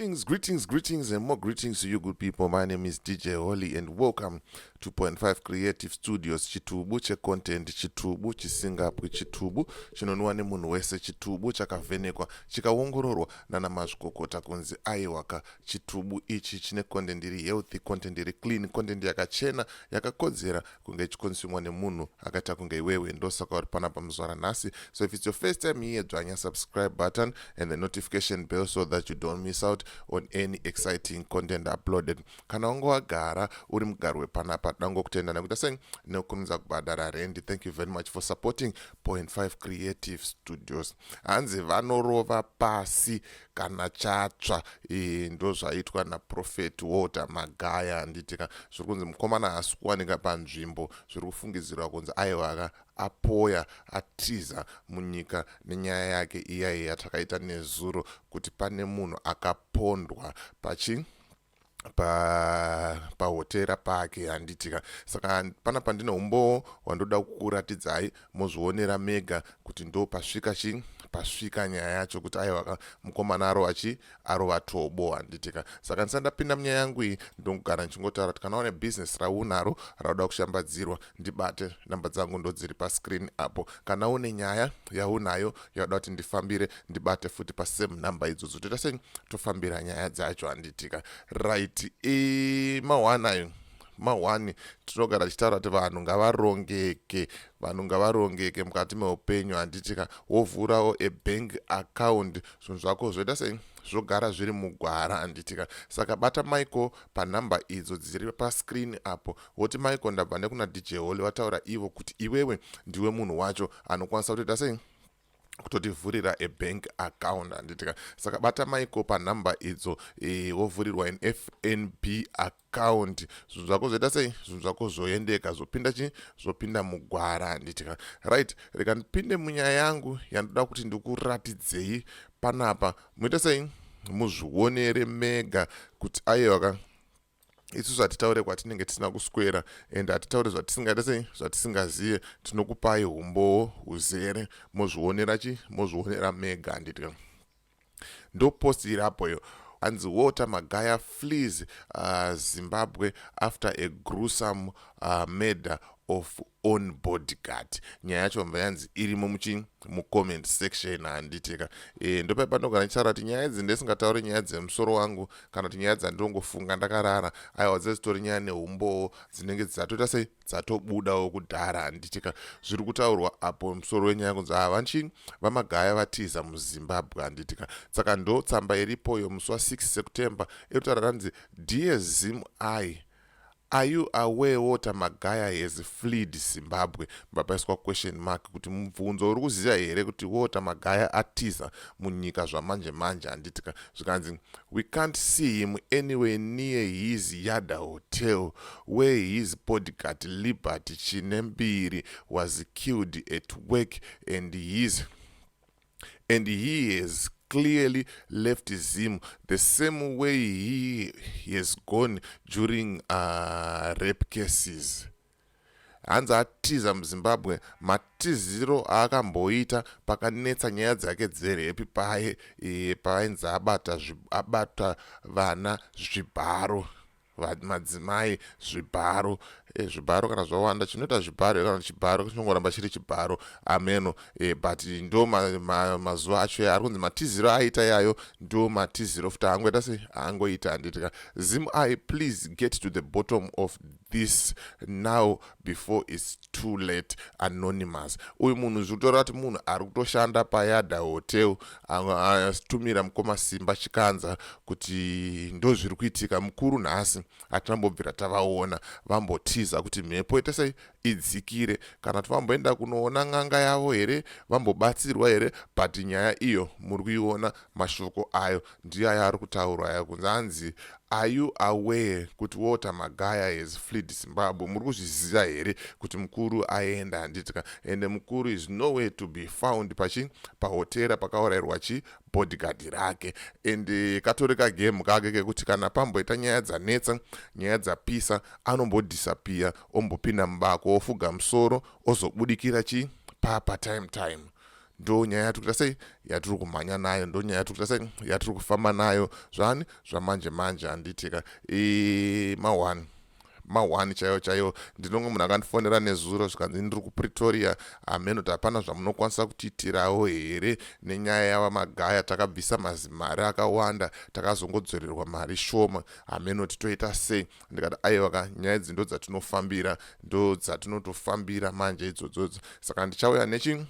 Greetings, greetings, greetings, and more greetings to you, good people. My name is DJ Holly, and welcome to Point 5 Creative Studios. Chitubu checontent, chitubu chisingapwi, chitubu chinonwiwa nemunhu wese, chitubu chakavhenekwa chikaongororwa nana mazvikokota kunzi aiwaka, chitubu ichi chine content iri healthy, content iri clean, content yakachena, yakakodzera kunge ichikonsumwa nemunhu akaita kunge iwewe. Ndosaka uri panapa muzuva ranhasi. So if it's your first time here, dzvanya subscribe button and the notification bell so that you don't miss out on any exciting content uploaded. Kana wange wagara uri mugari wepanapa, dangokutenda nekuita sei, nekukurumidza kubhadhara rendi. Thank you very much for supporting Point 5 Creative Studios. Hanzi vanorova pasi kana chatsva. Ndo zvaitwa naProphet Walter Magaya, handitika? Zviri kunzi mukomana haasi kuwanika panzvimbo. Zviri kufungidzirwa kunzi aiwaka, apoya, atiza munyika nenyaya yake iyai yatakaita nezuro kuti pane munhu akapondwa pachi pahotera pake, handitika? Saka panapa ndine umbowo hwandoda kukuratidzai, mozvionera mega kuti ndo pasvika chi pasvika nyaya yacho, kuti aiwa, mukomana arova chi arova tobo, handitika? Saka ndisati ndapinda munyaya yangu iyi, ndongogara ndichingotaura kuti kana une bhizinesi raunaro rauda kushambadzirwa, ndibate. Namba dzangu ndodziri pascreen apo. Kana une nyaya yaunayo yauda kuti ndifambire, ndibate futi pasame namba idzodzo. Toita sei? Tofambira nyaya dzacho, handitika? Right, ma1 ayo, ma1 tinogara tichitaura kuti vanhu ngavarongeke, vanhu ngavarongeke mukati meupenyu, handitika? Wovhurawo a bank account, zvinhu zvako zvoita sei? Zvogara zviri mugwara, handitika? Saka bata Michael panhamba idzo dziri pascreen apo, woti, "Michael, ndabva nekuna DJ Holly, vataura ivo kuti iwewe ndiwe munhu wacho anokwanisa kutoita sei, kutotivhurira a bank account," handitika? Saka bata Michael panhamba idzo, wovhurirwa an FNB account. Zvinhu zvako zvoita sei? Zvinhu zvako zvoendeka, zvopinda chi zvopinda mugwara, handitika? Right, rega ndipinde munyaya yangu yandoda kuti ndikuratidzei panapa. Muite sei? Muzvionere mega kuti aiwaka, isusu hatitaure kwatinenge tisina kuswera and hatitaure zvatisingaita sei, zvatisingazive. Tinokupai umbowo huzere, mozvionera chi mozvionera mega, handitika? Ndo post iriapo iyo. Hanzi, "Walter Magaya flees Zimbabwe after a gruesome murder of own bodyguard." Nyaya yacho mva yanzi irimo muchi mucomment section, handitika? Ndopai pandogara ndichitaura kuti nyaya idzi ndesingatauri nyaya dzemusoro wangu kana kuti nyaya dzandinongofunga ndakarara. Aiwa, dzezitori nyaya neumbowo dzinenge dzatoita sei, dzatobudawo kudhara, handitika? Zviri kutaurwa apo, musoro wenyaya kunzi havanchi VaMagaya vatiza muZimbabwe, handitika? Saka ndo tsamba iripoyo musi wa6 September iri kutaura, ranzi, "Dear Zim Eye, are you aware Walter Magaya has fled Zimbabwe?" Paiswa question mark kuti mubvunzo, uri kuziva here kuti Walter Magaya atiza munyika zvamanje manje, handitika? Zvikanzi, "We can't see him anywhere near his Yada Hotel where his bodyguard Liberty Chinembiri was killed at work and he has clearly left Zim the same way he has gone during rape cases." Hanzi atiza muZimbabwe matiziro aakamboita pakanetsa nyaya dzake dzerape paye, paainzi abata vana zvibharo, madzimai zvibharo. Zvibharo kana zvawanda chinoita zvibharo kana chibharo chinongoramba chiri chibharo, ameno. But ndo mazuva acho ari kunzi matiziro aita yayo, ndo matiziro futi aangoita sei, aangoita, handitika? "Zim Eye, please get to the bottom of this now before it's too late. Anonymous." Uyu munhu zviri kutoreva kuti munhu ari kutoshanda paYada Hotel atumira mukoma Simba Chikanza kuti ndo zviri kuitika. Mukuru nhasi hatinambobvira tavaona, vambotiza kuti mhepo ite sei, idzikire, kana kuti vamboenda kunoona n'anga yavo here, vambobatsirwa here? But nyaya iyo muri kuiona, mashoko ayo ndiyo aya ari kutaurwa aya, kunzi hanzi, "Are you aware kuti Walter Magaya has fled Zimbabwe? Muri kuzviziva here kuti mukuru aenda?" Handitika? Ende mukuru is nowhere to be found pachi pahotera pakaurayirwa chi bodyguard rake. And katori kagame kake kekuti kana pamboita nyaya dzanetsa, nyaya dzapisa, anombodisappear, ombopinda mubako, ofuga musoro, ozobudikira chi papa time time. Ndo nyaya yatiri kuita sei, yatiri kumhanya nayo. Ndo nyaya yatiri kuita sei, yatiri kufamba nayo zvani zvamanje manje, handitika? Ma1 ma1 chaiwo chaiwo. Ndinonge munhu akandifonera nezuro, zvikanzi ndiri kuPretoria, hameno kuti hapana zvamunokwanisa kutiitirawo here nenyaya yavaMagaya. Takabvisa mazimari akawanda, takazongodzorerwa mari shoma, hameno kuti toita sei. Ndikati aiwa ka, nyaya idzi ndo dzatinofambira, ndo dzatinotofambira manje idzodzodzo. Saka ndichauya nechi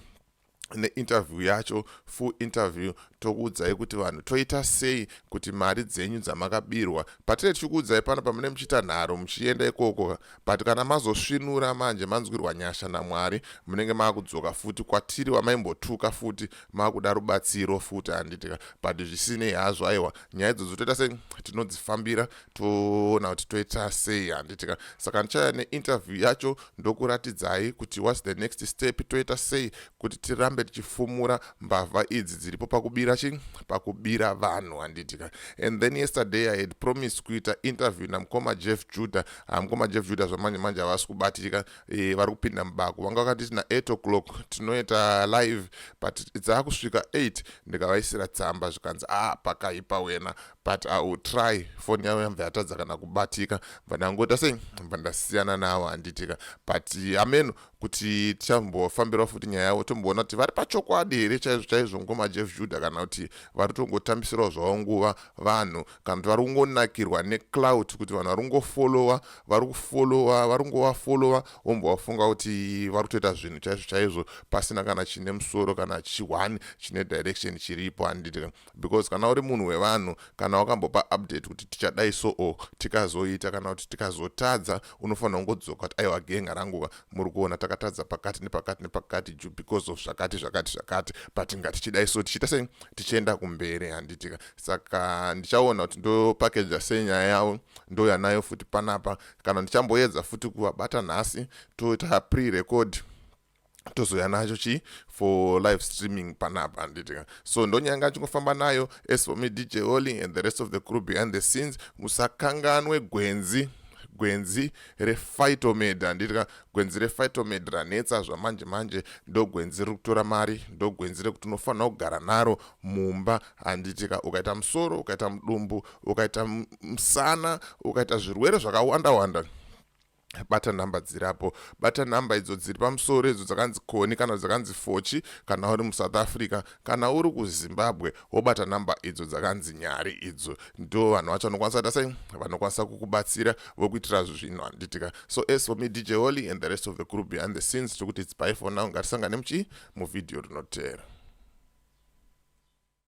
neinterview yacho, full interview, tokuudzai kuti vanhu toita sei kuti mari dzenyu dzamakabirwa. Patine tichikuudzai pano, pamune muchiita nharo muchienda ikoko, but kana mazosvinura manje, manzwirwa nyasha naMwari, munenge maakudzoka futi kwatiri wamaimbotuka futi, maakuda rubatsiro futi, handitika? But zvisinei hazvo, aiwa, nyaya idzodzo toita sei, tinodzifambira, toona kuti toita sei, handitika? Saka ndichauya neinterview yacho, ndokuratidzai kuti what's the next step, toita sei kuti tirambe tichifumura mbavha idzi dziripo pakubira chi pakubira vanhu, handitika? And then yesterday I had promised kuita interview namukoma Jeff Judah. Mukoma Jeff Judah zvamanje manje havasi kubatika, vari kupinda mubako. Vanga vakatiti na8 o'clock tinoita live, but dzaakusvika 8, ndikavaisira tsamba, zvikanzi a ah, pakaipa wena, but I will try. Foni yavo yambva yatadza kana kubatika, bva ndangoita sei, bva ndasiyana navo, handitika? But ameno kuti tichambofambirawo futi nyaya yavo, tomboona kuti vari pachokwadi here chaizvo chaizvo ngoma Jeff Judah, kana kuti vari tongotambisirawo zvavo nguva vanhu, kana kuti vari kungonakirwa neclout, kuti vanhu vari kungofollowa, vari kufollowa, vari kungovafollowa, vombovafunga kuti vari kutoita zvinhu chaizvo chaizvo, pasina kana chine musoro, kana chi1 chine direction chiripo, handitika? Because kana uri munhu wevanhu, kana wakambopa update kuti tichadai so o tikazoita, kana kuti tikazotadza, unofanira kungodzoka kuti aiwa, genga ranguka, muri kuona takatadza pakati nepakati nepakati because of zvakati zvakati zvakati, but ngatichidai so, tichiita sei, tichienda kumberi, handitika? Saka ndichaona kuti ndopakeja sei nyaya yavo, ndoya nayo futi panapa, kana ndichamboedza futi kuvabata nhasi, toita pre-record, tozoya nacho chi for live streaming panapa, handitika? So ndonyanga chingofamba nayo. As for me, DJ Holly, and the rest of the crew behind the scenes, musakanganwe gwenzi, gwenzi rePhytomed, handitika? Gwenzi rePhytomed ranetsa zvamanje manje. Ndo gwenzi riri kutora mari, ndo gwenzi rekuti unofanira kugara naro mumba, handitika? Ukaita musoro, ukaita mudumbu, ukaita musana, ukaita zvirwere zvakawanda wanda, bata nhamba dzirapo, bata nhamba idzo dziri pamusoro, idzo dzakanzi Koni kana dzakanzi Fochi kana uri muSouth Africa. Kana uri kuZimbabwe, wobata nhamba idzo dzakanzi Nyari. Idzo ndo vanhu vacho vanokwanisa kuita sei, vanokwanisa kukubatsira, vokuitira zvinhu, handitika? So as for me, DJ Holly, and the rest of the group behind the scenes, tokuti it's bye for now. Ngatisangane muchi muvhidhiyo rinoteera.